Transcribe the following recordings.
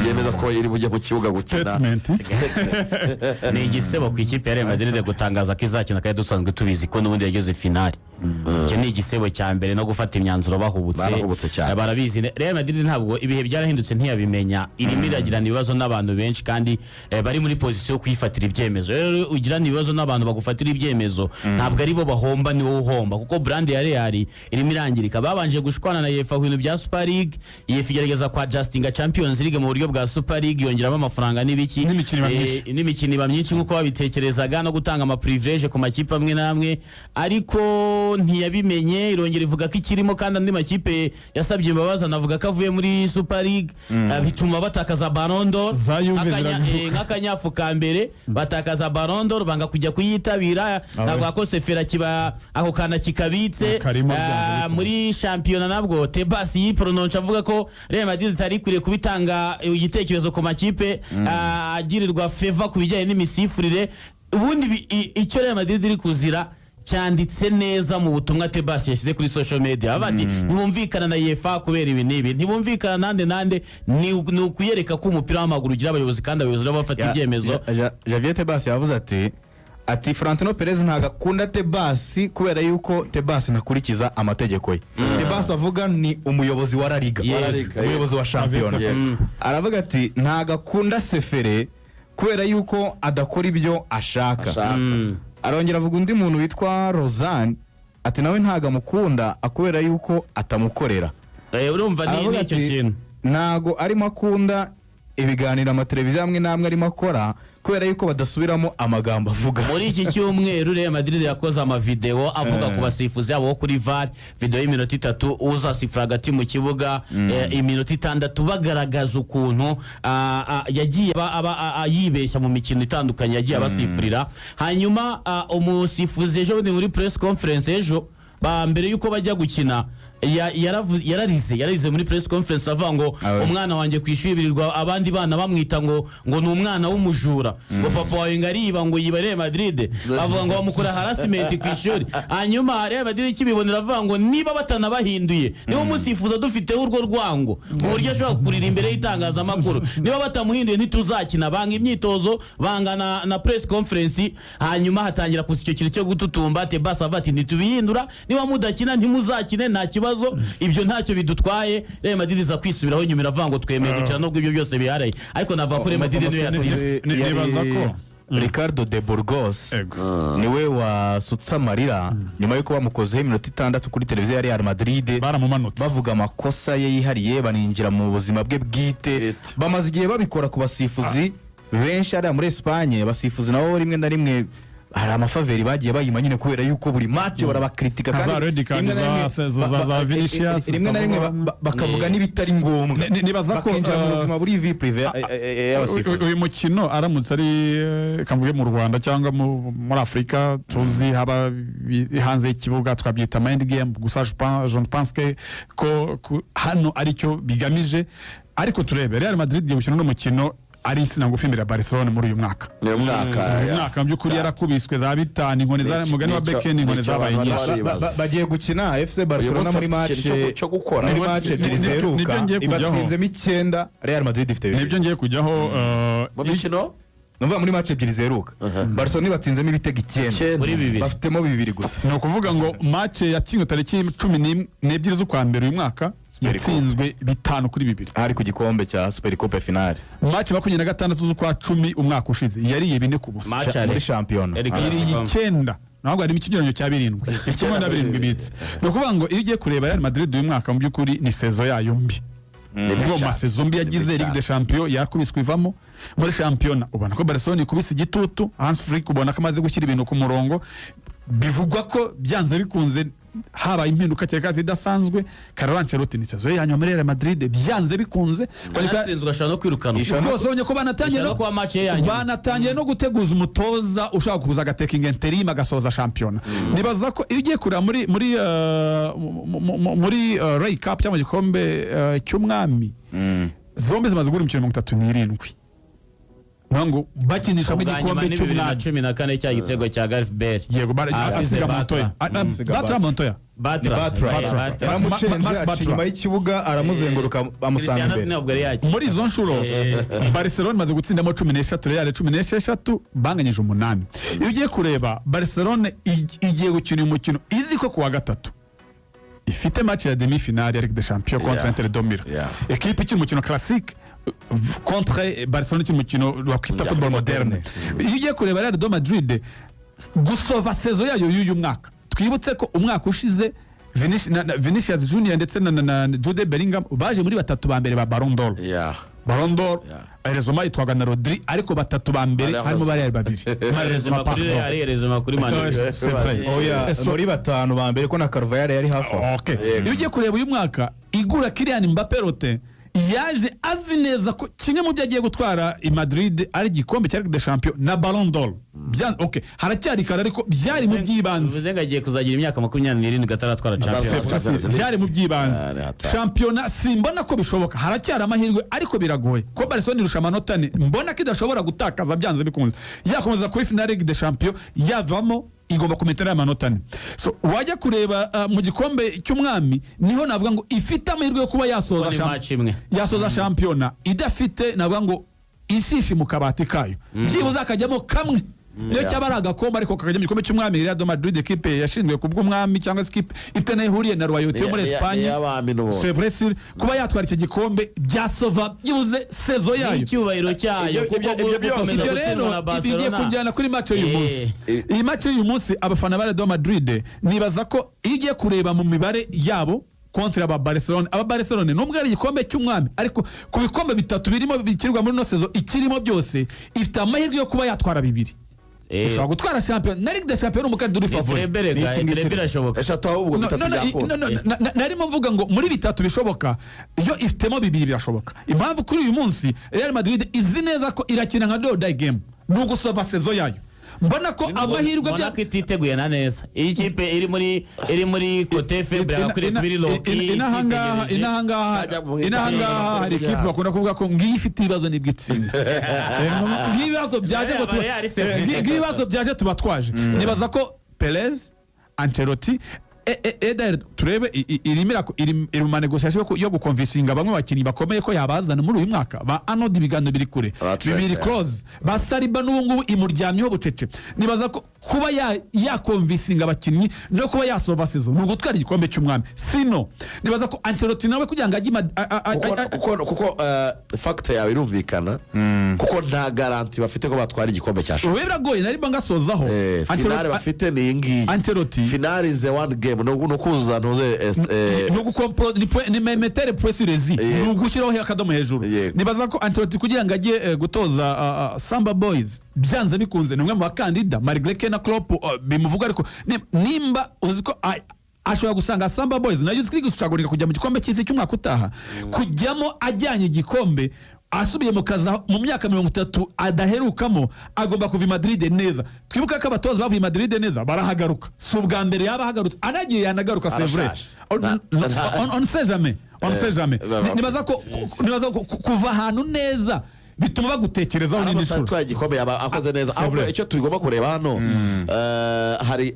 Yemeza ko iri bujye mu kibuga gukina. Statement. Ni igisebo ku ikipe ya Real Madrid gutangaza ko izakina kandi dusanzwe tubizi ko n'ubundi yageze finali. Icyo ni igisebo cya mbere, no gufata imyanzuro bahubutse. Barahubutse cyane. Barabizi, Real Madrid ntabwo ibihe byarahindutse, ntiyabimenya. Irimo iragirana ibibazo n'abantu benshi kandi bari muri position yo kuyifatira ibyemezo. Rero ugirana ibibazo n'abantu bagufatira ibyemezo, ntabwo ari bo bahomba, ni wowe uhomba, kuko brand ya Real irimo irangirika. Babanje gushwana na UEFA ku bintu bya Super League. UEFA igerageza kwa adjustinga Champions League mu buryo bwa Super League, yongeramo amafaranga n'ibiki. N'imikino iba myinshi. N'imikino iba myinshi nk'uko babitekerezaga, no gutanga amaprivilege ku makipe amwe n'amwe, ariko ntiyabimenye. Irongera ivuga ko ikirimo, kandi andi makipe yasabye imbabazi, anavuga ko avuye muri Super League. Bituma batakaza Ballon d'Or. Za Juve ziraguruka. Nk'akanyafu ka mbere batakaza Ballon d'Or, banga kujya kuyitabira. Ntabwo ko Ceferin kiba ako kana kikabitse. Karimo byanze bikunze. Muri shampiyona nabwo Tebas yiporononce avuga ko Real Madrid itari ikwiriye kubitanga igitekerezo ku makipe agirirwa faveur ku bijyanye n'imisifurire. Ubundi icyo Real Madrid iri kuzira cyanditse neza mu butumwa Tebas yashyize kuri social media. Bavuga ati ntibumvikana na UEFA kubera ibi n'ibi, ntibumvikana nande nande. Ni ukuyereka ko umupira w'amaguru ugira abayobozi, kandi abayobozi nabo bafata ibyemezo. Javier Tebas yavuze ati Florentino Perez ntabwo akunda Tebas kubera yuko Tebas ntakurikiza amategeko ye. Tebas avuga ni umuyobozi wa La Liga, Yego. La Liga, umuyobozi wa shampiyona. Yes. Aravuga ati ntabwo akunda Ceferin kubera yuko adakora ibyo ashaka. Ashaka. Arongera avuga undi muntu witwa Rozan, ati nawe ntabwo amukunda kubera yuko atamukorera. Urumva ni Aravuga icyo ati, kintu. Ntago arimo akunda ibiganiro amateleviziyo amwe n'amwe arimo akora kubera yuko badasubiramo amagambo avuga. Muri iki cyumweru Real Madrid yakoze amavideo avuga ku basifuzi yabo bo kuri VAR, video y'iminota 3, uzasifura hagati mu kibuga iminota 6, bagaragaza ukuntu yagiye aba yibeshya mu mikino itandukanye yagiye abasifurira. Hanyuma umusifuzi ejo bundi muri press conference, ejo mbere yuko bajya gukina, yararize muri press conference, aravuga ngo Awe. umwana wanjye ku ishuri birirwa abandi bana bamwita ngo ni umwana w'umujura, ngo papa wawe ngo ariba, ngo yiba Real Madrid. Bavuga ngo bamukora harassment ku ishuri. Hanyuma Real Madrid ikibibonera avuga ngo niba batanabahinduye, niba umusifuza dufiteho urwo rwango ku buryo ashobora kurira imbere y'itangazamakuru, niba batamuhinduye ntituzakina. Banga imyitozo, banga na press conference. Hanyuma hatangira kuza icyo kintu cyo gututumba. Tebas avuga ati ntitubihindura, niba mudakina ntimuzakine, nta kibazo, ibyo ntacyo bidutwaye. Real Madrid iza kwisubiraho nyuma, iravuga ngo twemeye gukina nubwo ibyo byose biharaye. Ariko navuga ko Real Madrid niyo yatsinze. Nibaza ko Ricardo de Burgos Ego. niwe wasutse amarira nyuma y'uko bamukozeho iminota 6 kuri televiziyo ya Real Madrid. Baramumanutse. Bavuga amakosa ye yihariye, baninjira mu buzima bwe bwite. Bwite. Bamaze igihe babikora ku basifuzi benshi hariya muri Esipanye. Abasifuzi nabo rimwe na rimwe hari amafaveur bagiye bayima nyine kubera yuko buri match barabakritika. Nka za red card rimwe na rimwe za Vinicius rimwe na rimwe bakavuga n'ibitari ngombwa, Nibaza ko, bakinjira mu buzima buri vie privée y'abasifuzi. Uyu mukino aramutse ari kavuge mu Rwanda cyangwa muri Afurika tuzi haba hanze y'ikibuga, twabyita mind game gusa. Je ne pense que ko hano aricyo bigamije. Ariko turebe, Real Madrid igiye gukina uno mukino ari insina ngufi imbere ya Barcelona muri uyu mwaka. Ni umwaka. Uyu mwaka mu by'ukuri yarakubiswe za bitanu, inkoni za mugani wa Beken, inkoni Nicyo zabaye abantu nyinshi. bari baribaza. Bagiye gukina FC Uyu Barcelona munsi muri afite match ikintu cyo gukora. muri match ebyiri Nibyo ziheruka ngiye kujyaho. ibatsinzemo icyenda, Real Madrid ifite bibiri. Nibyo ngiye kujyaho. Mu mikino Ni ukuvuga muri match ebyiri ziheruka Barcelona ibatsinzemo ibitego 9. 9. Muri bibiri. Bafitemo bibiri gusa. Ni ukuvuga ngo match yatsinzwe tariki 12 z'ukwa mbere uyu mwaka, yatsinzwe 5-2. Hari ku gikombe cya Super Coupe finale. Match 26 z'ukwa 10 umwaka ushize yariye 4-0. Match Muri aller. shampiyona. Eric Iri Clasico. icyenda, ntabwo harimo ikigereranyo cya birindwi, kimwe na birindwi ibitse. Ni ukuvuga ngo iyo ugiye kureba Real Madrid uyu mwaka, mu by'ukuri ni saison yayo mbi. Ni mbi Nibo cyane. masaison mbi yagize. Ni mbi Ligue des Champions yakubiswe ivamo, muri shampiyona ubona ko Barcelona ikubise igitutu. Hans Flick ubona ko amaze gushyira ibintu ku murongo. Bivugwa ko byanze bikunze habaye impinduka kereka zidasanzwe, Carlo Ancelotti ni saison ye ya nyuma muri Real Madrid byanze bikunze. Anatsinzwe ashobora no kwirukanwa. Rwose ubonye ko banatangiye Ishobora no no kuba match ye ya nyuma. Banatangiye no guteguza umutoza ushaka kuza agatekinga interim agasoza shampiyona. Nibaza ko iyo ugiye kureba muri Ray Cup cyangwa igikombe cy'umwami, zombi zimaze guhura imikino 37. Ngo bakinishamo Ubwa nyuma igikombe ni bibiri na cy'umwami. 14, cya gitego cya Gareth Bale. Yego, Asize asiga Batra. Montoya. Asiga Batra, Batra. Montoya. Batra. Batra. Batra. Batra. Yaramucenze, Marc aca Batra. inyuma y'ikibuga, aramuzenguruka, amusanga Cristiano imbere. ntabwo yari yakina. Muri izo nshuro Barcelona imaze gutsindamo 13, Real 16, banganyije umunani. Iyo ugiye kureba, Barcelona igiye gukina uyu mukino izi ko kuwa gatatu ifite match ya demi finale ya Ligue des Champions contre Inter de Milan, ekipe ikina umukino classique contre Barcelona ikina umukino wakwita football moderne. Iyo ugiye kureba Real de Madrid, gusova saison yayo y'uyu mwaka, twibutse ko umwaka ushize Vinicius Junior ndetse na Jude Bellingham baje muri batatu ba mbere ba Ballon d'Or. Ballon d'Or heureusement itwaga na Rodri, ariko batatu ba mbere harimo bariya babiri. Heureusement kuri Real, heureusement kuri Man City. C'est vrai. Oya, muri batanu ba mbere ko na Carvajal yari hafi aho. Okay. Iyo ugiye kureba uyu mwaka igura Kylian Mbappé Rote, yaje azi neza ko kimwe mu byo agiye gutwara i Madrid ari igikombe cya Ligue des Champions na Ballon d'Or. Okay, haracyari kare, ariko byari mu by'ibanze. Bivuze ngo agiye kuzagira imyaka 27 ataratwara Champions. Champions League. Byari mu by'ibanze. Ah, ni hatari. Shampiyona simbona ko bishoboka, haracyari amahirwe ariko biragoye ko Barcelona irusha amanota ane. Mbona ko idashobora gutakaza byanze bikunze, yakomeza kuri finale Ligue des Champions yavamo, igomba kumetera amanota ane. So wajya kureba mu gikombe cy'umwami, niho navuga ngo ifite amahirwe yo kuba yasoza Kuko ni match imwe. yasoza shampiyona idafite, navuga ngo ishishi mu kabati kayo, byibuze akajyamo kamwe, niyo cyaba ari agakombe, ariko kakajya mu gikombe cy'umwami. Real de Madrid, ekipe yashinzwe ku bw'umwami, cyangwa se ikipe ifite n'aho ihuriye na royauté yo muri Espagne. Y'abami n'ubundi. C'est vrai sûr, kuba yatwara iki gikombe byasova byibuze saison yayo. N'icyubahiro cyayo, kuko Ibyo byose. gukomeza Ibyo gutsindwa rero na bigiye Barcelona. kunjyana kuri match y'uyu munsi. Eh. Iyi match y'uyu munsi, abafana ba Real Madrid nibaza ko iyo ugiye kureba mu mibare yabo contre aba Barcelona, aba Barcelona nubwo ari igikombe cy'umwami, ariko ku bikombe bitatu birimo bikirwa muri ino saison ikirimo byose, ifite amahirwe yo kuba yatwara bibiri. Ushobora gutwara shampiyona na Ligue des Champions, umukandida uri favori. Treble ga, Ni iki ngiki? treble irashoboka. Eshatu ahubwo, No, bitatu no, no, byakunda. no, no, narimo mvuga ngo muri bitatu bishoboka, iyo ifitemo bibiri birashoboka. Impamvu kuri uyu munsi Real Madrid izi neza ko irakina nka do die game, ni ugusova saison yayo. Mbona ko amahirwe Mbona ko ititeguye na neza. Iyi kipe iri muri côté faible, agakwiriye kuba iri loki. Inahangaha ititegereje. inahangaha Tajya mu- inahangaha hari ikipe bakunda kuvuga ko ngiyo ifite ibibazo nibwo itsinda. Ngiyo ibibazo byaje ngo tuba- Real se- ngiyo ibibazo byaje tuba twaje. Nibaza ko Perez, Ancelotti, d'ailleurs, turebe irimo iri mu ma négociations yo gukonvisinga bamwe bakinnyi bakomeye ko yabazana muri uyu mwaka. Ba Arnold ibiganiro biri kure, Ba Trent, bibiri yeah. close. Ba Saliba n'ubu ngubu imuryamyeho bucece. Nibaza ko kuba yakonvisinga abakinnyi no kuba yasova saison ni ugutwara igikombe cy'umwami. Sino nibaza ko Ancelotti nawe kugira ngo ajye Kuko fact yawe irumvikana, kuko nta garantie bafite ko batwara igikombe cya Ubu biragoye, narimo ngasozaho. Finale bafite ni iyi ngiyi. Ancelotti Finale is a one game, ni ukuzuza ntuze ni ugukompro ni mettre point sur les i, ni ugushyiraho akadomo hejuru. Nibaza ko Ancelotti kugira ngo ajye gutoza Samba Boys, byanze bikunze ni umwe mu bakandida, malgré que na Klopp bimuvuga, ariko nimba uzi ko ashobora gusanga Samba Boys nayo iri gucagurika kujya mu gikombe cy'isi cy'umwaka utaha, kujyamo ajyanye igikombe, asubiye mu kazi mu myaka 30 adaherukamo, agomba kuva i Madrid neza. Twibuke ko abatoza bavuye i Madrid neza barahagaruka, si ubwa mbere yaba ahagarutse, anagiye yanagaruka, c'est vrai. Arashaje. On ne sait jamais, on ne sait jamais. Nibaza ko kuva ahantu neza bituma bagutekerezaho n'indi Aramutse nshuro. atwaye igikombe yaba akoze neza. C'est Ahubwo vrai. icyo tugomba kureba hano, hari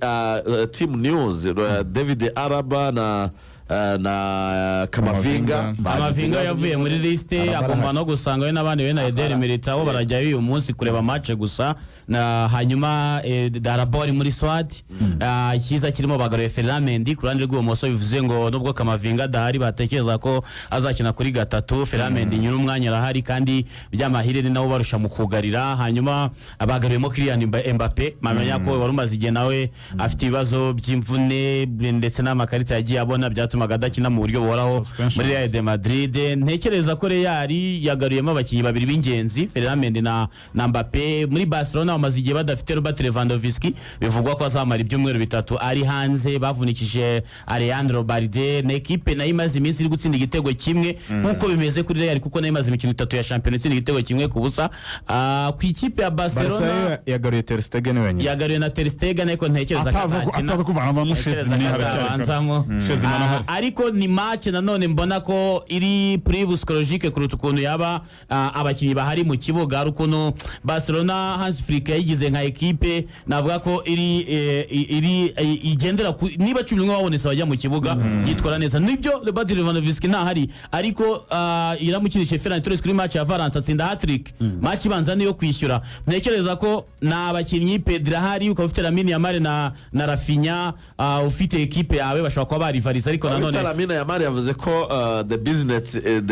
team news, David Alaba na Camavinga. Camavinga. Bagize Camavinga ibibazo. yavuye muri liste, Araba agomba arahari. no gusanga we n'abandi be na Eder Militao barajyayo uyu munsi kureba match gusa. Na hanyuma Alaba ari muri squad. Icyiza kirimo, bagaruye Ferland Mendy ku ruhande rw'ibumoso, bivuze ngo nubwo Camavinga adahari batekereza ko azakina kuri gatatu, Ferland Mendy nyiri umwanya arahari, kandi by'amahire ni nabo barusha mu kugarira. Hanyuma bagaruyemo Kylian Mbappe, mamenya ko wari umaze igihe nawe afite ibibazo by'imvune ndetse n'amakarita yagiye abona byatumaga adakina mu buryo buhoraho Suspensions. muri Real de Madrid. Ntekereza ko Real yagaruyemo abakinnyi babiri b'ingenzi, Ferland Mendy na Mbappe. Muri Barcelona Barcelona bamaze igihe badafite Robert Lewandowski, bivugwa ko azamara ibyumweru 3 ari hanze. Bavunikije Alejandro Balde. Ni ekipe nayo imaze iminsi iri gutsinda igitego kimwe, nk'uko bimeze kuri Real, kuko nayo imaze imikino 3 ya shampiyona itsinda igitego 1-0. Ku ikipe ya Barca Barcelona yo yagaruye Ter Stegen wenyine. Yagaruye na Ter Stegen, ariko ntekereza ko Ataza azakina. Ataza kuvanamo Ntekereza Szczęsny ko haracyari kare. atabanzamo. Szczęsny arahari. Ariko ni match nanone mbona ko iri plus psychologique kuruta ukuntu yaba abakinnyi bahari mu kibuga. Hari ukuntu Barcelona, Hans Flick yayigize nka ekipe navuga ko iri igendera ku niba 11 babonetse bajya mu kibuga, yitwara neza. Nibyo, Robert Lewandowski ntahari, ariko iramukinisha Ferran Torres kuri match ya Valence, atsinda hat-trick. Match ibanza niyo kwishyura. Ntekereza ko ni abakinnyi, Pedri ahari, ukaba ufite Lamine Yamal na Raphinha, ufite ekipe yawe, bashobora kuba barivariza, ariko nanone Lamine Yamal yavuze ko the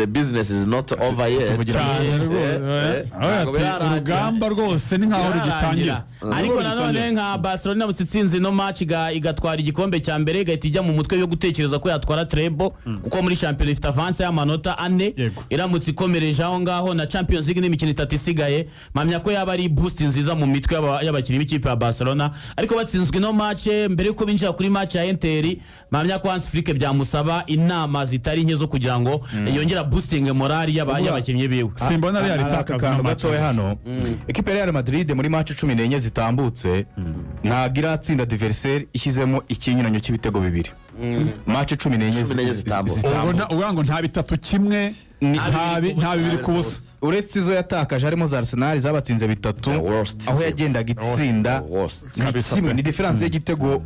business is not over yet. Tuvugira Cyane rwose. Ntabwo Ati, birarangira. urugamba rwose ni nkaho rugitangira. Birarangira. Ariko nanone nka Barcelona iramutse itsinze ino match igatwara igikombe cya mbere, igahita ijya mu mutwe yo gutekereza ko yatwara treble, kuko muri shampiyona ifite avance y'amanota 4. Yego. Iramutse ikomereje aho ngaho na Champions League n'imikino 3 isigaye, mpamya ko yaba ari boost nziza mu mitwe y'abakinnyi b'ikipe ya Barcelona. Ariko batsinzwe ino match mbere yuko binjira kuri match ya Inter, mpamya ko Hans Flick byamusaba inama zitari nke zo kugira ngo yongera boosting morale y'abakinnyi biwe. Simbona Real Hari aka itakaza kantu ino match. gatoya hano. Ekipe ya Real Madrid muri match 14 zitambutse ntabwo iratsinda adversaire ishyizemo ikinyuranyo cy'ibitego 2. Match 14 14 zitambutse. Ubwo uvuga ngo nta 3-1, nta 2-0. Uretse izo yatakaje harimo za Arsenal zabatsinze 3, The worst aho team. yagendaga itsinda The worst. ni Kabisa kimwe, pe. ni différence y'igitego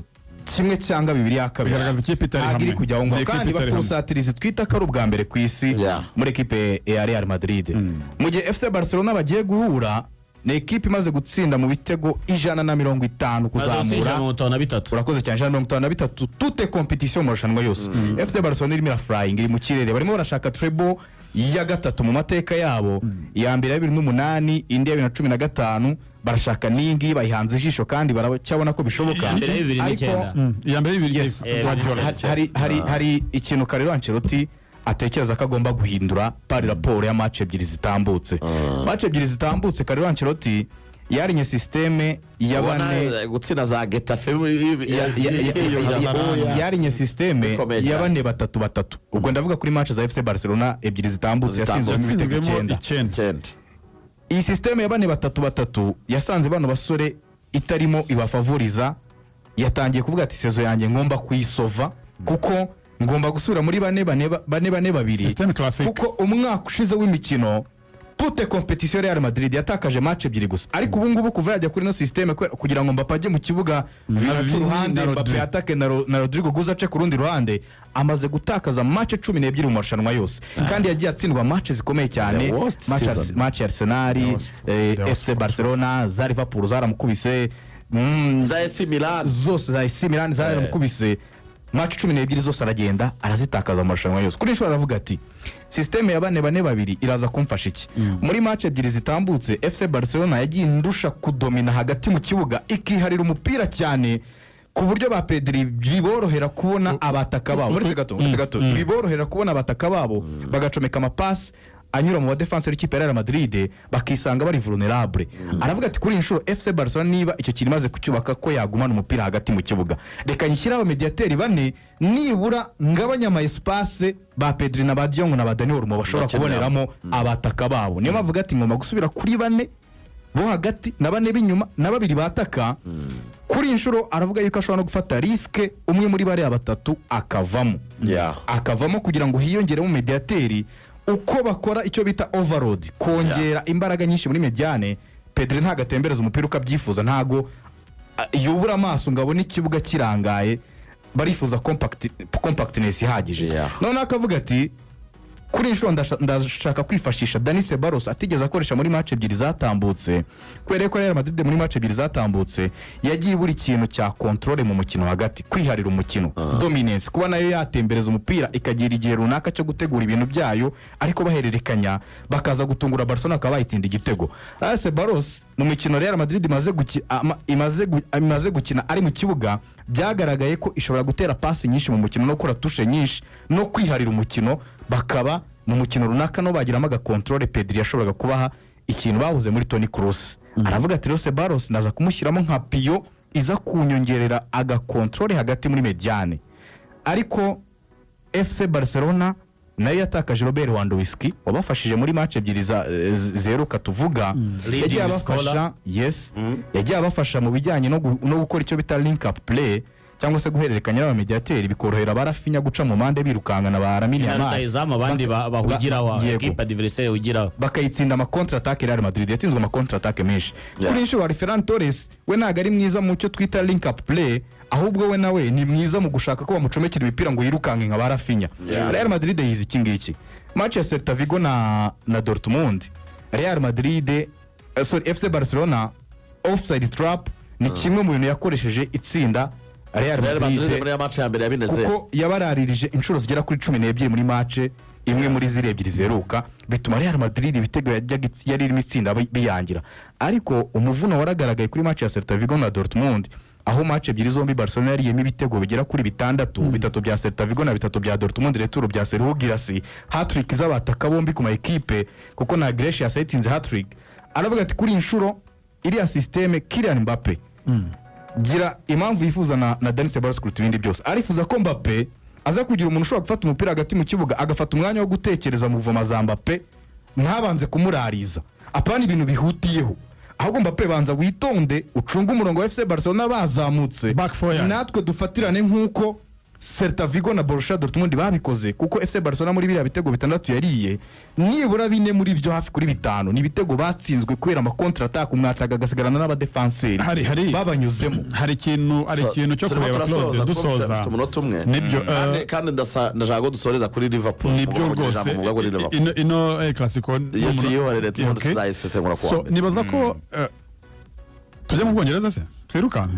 kimwe cyangwa bibiri yakabiri. Bigaragaza ikipe itari Ntabwo iri hamwe. kujya aho ngaho. Ni ikipe Kandi itari bafite hamwe. ubusatirizi twita ko ari ubwa mbere ku isi muri ekipe ya Real Madrid, mu gihe FC Barcelona bagiye guhura ni ekipe imaze gutsinda mu bitego 150 Maze gutsinda kuzamura. 53. Urakoze cyane, 153 toutes compétitions, mu marushanwa yose. FC Barcelona irimo iraflying, iri mu kirere, barimo barashaka treble ya gatatu mu mateka yabo. Iya mbere ya 2008, indi ya 2015, barashaka n'iyi ngiyi, bayihanze ijisho kandi baracyabona ko bishoboka. Iya mbere ya bibiri Ariko n'icyenda. Iya mbere y'ibiri. Yes. Guardiola. Hari ikintu Carlo Ancelotti atekereza ko agomba guhindura par rapport ya match 2 zitambutse. Match 2 zitambutse, Carlo Ancelotti yarinye système ya Ubona bane gutsinda za Getafe yarinye système Bikomeye ya cyane. 4 3 3. Ubwo ndavuga kuri match za FC Barcelona 2 zitambutse, yatsinzwemo ibitego Yatsinzwemo 9. 9. 9. Iyi système ya 4 3 3 yasanze bano basore itarimo ibafavoriza. Yatangiye kuvuga ati saison yanjye ngomba kuyisova, kuko ngomba gusubira muri 4 4 4 4 2, Système classique. kuko umwaka ushize w'imikino toutes compétitions Real Madrid yatakaje match 2 gusa. Ariko ubu ngubu kuva yajya kuri ino système, kugira ngo Mbappe ajye mu kibuga, Vini ace Vini uruhande, na Mbappe Rodri. atake na Rodrigo Guza ace ku rundi ruhande, amaze gutakaza match 12 mu marushanwa yose, kandi yagiye atsindwa match zikomeye cyane. The worst Match season. Match ya Arsenal, The worst. FC Barcelona, za Liverpool zaramukubise, Za AC Milan. zose, za AC Milan zaramukubise. Match 12 zose aragenda arazitakaza mu marushanwa yose. Kuri inshuro aravuga ati système ya 4 4 2 iraza kumfasha iki? Muri match 2 zitambutse, FC Barcelona yagiye indusha kudomina hagati mu kibuga, ikiharira umupira cyane ku buryo ba Pedri biborohera kubona abataka babo. Uretse gato, uretse gato, biborohera kubona abataka babo, bagacomeka amapasi anyura mu badefanse b'ikipe ya Real Madrid, bakisanga bari vulnerable. Aravuga ati kuri iyi nshuro FC Barcelona, niba icyo kintu imaze kucyubaka ko yagumana umupira hagati mu kibuga, reka nyishyire abamediateri 4, nibura ngabanya ama espace ba Pedri na ba Diong na ba Dani Olmo bashobora Bakeneramo. kuboneramo abataka babo. Niyo mpamvu avuga ati ngomba gusubira kuri 4 bo hagati na 4 b'inyuma na 2 bataka. Kuri iyi nshuro aravuga yuko ashobora no gufata risque, umwe muri bariya batatu akavamo, akavamo kugira ngo hiyongeremo mediateri, uko bakora icyo bita overload, kongera imbaraga nyinshi muri médiane. Pedri ntabwo atembereza umupira uko abyifuza, ntabwo yubura amaso ngo abone ikibuga kirangaye, barifuza compactness ihagije. Noneho akavuga ati kuri iyi nshuro ndashaka kwifashisha Dani Ceballos atigeze akoresha muri match 2 zatambutse, kubera ko Real Madrid muri match 2 zatambutse yagiye ibura ikintu cya contrôle mu mukino hagati, kwiharira umukino, dominance, kuba nayo yatembereza umupira ikagira igihe runaka cyo gutegura ibintu byayo, ariko bahererekanya bakaza gutungura Barcelona bakaba bayitsinda igitego. Ceballos mu mikino Real Madrid imaze gukina ari mu kibuga, byagaragaye ko ishobora gutera pasi nyinshi mu mukino no gukora touche nyinshi no kwiharira umukino, bakaba mu mukino runaka no bagiramo agacontrôle Pedri yashoboraga kubaha. Ikintu babuze muri Toni Kroos, aravuga ati: "Rero Ceballos ndaza kumushyiramo nka pion iza kunyongerera aga contrôle hagati muri médiane." Ariko FC Barcelona nayo yatakaje Robert Lewandowski wabafashije muri match ebyiri ziheruka tuvuga. Leading Yagiye abafasha scorer. Yes, yagiye abafasha mu bijyanye no gukora icyo bita link up play cyangwa se guhererekanya n'abamediateri, bikorohera ba Raphinha guca mu mpande birukankana ba Lamine Yamal. Rutahizamu abandi bahugiraho, Yego. ekipe adversaire ihugiraho. Bakayitsinda ama contre attaque. Real Madrid yatsinzwe ama contre attaque menshi. Kuri inshuro hari Ferran Torres, we ntabwo ari mwiza mu cyo twita link up play, ahubwo we nawe ni mwiza mu gushaka ko bamucomekera imipira ngo yirukanke nka ba Raphinha. Real Madrid yize iki ngiki: match ya Celta Vigo na Dortmund, Real Madrid, sorry, FC Barcelona, offside trap ni kimwe mu bintu yakoresheje itsinda Real Real Madrid Madrid, muri ya match ya mbere ya 4-0. kuko yabararije inshuro zigera kuri 12 muri match imwe muri ziriya ebyiri ziheruka, bituma Real Madrid ibitego yari irimo itsinda biyangira. Ariko umuvuno waragaragaye kuri match ya Celta Vigo na Dortmund, aho match ebyiri zombi Barcelona yariyemo ibitego bigera kuri bitandatu, bitatu bya Celta Vigo na bitatu bya Dortmund, retour bya Serhou Guirassy, hat-trick z'abataka bombi ku ma ekipe, kuko na Iglesias yayitsinze hat-trick. Aravuga ati kuri iyi nshuro iriya système Kylian Mbappe, gira impamvu yifuza na Dani Ceballos kuruta ibindi byose, arifuza ko Mbappe aza kugira umuntu ushobora gufata umupira hagati mu kibuga, agafata umwanya wo gutekereza mouvement za Mbappe, ntabanze kumurariza, apana ibintu bihutiyeho, ahubwo Mbappe banza witonde, ucunge umurongo wa FC Barcelona bazamutse, Back four yayo. natwe dufatirane nk'uko Celta Vigo na Borussia Dortmund babikoze, kuko FC Barcelona muri biriya bitego bitandatu yariye, nibura bine muri byo, hafi kuri bitanu, ni ibitego batsinzwe kubera ama contre attaque, umwataka agasigarana n'abadefanseri babanyuzemo. Hari ikintu cyo Turimo kureba, turasoza, Claude, kuko dusoza. dufite umunota umwe. Nibyo, Kandi ndashaka ko dusoreza kuri Liverpool. Nibyo Mugomba kugira rwose. ijambo muvuga kuri Liverpool. Ino El Clasico Iyo tuyihorere, tubundi Okay. tuzayisesengura kuwa So mbere. nibaza ko tujya mu Bwongereza se, twirukanke.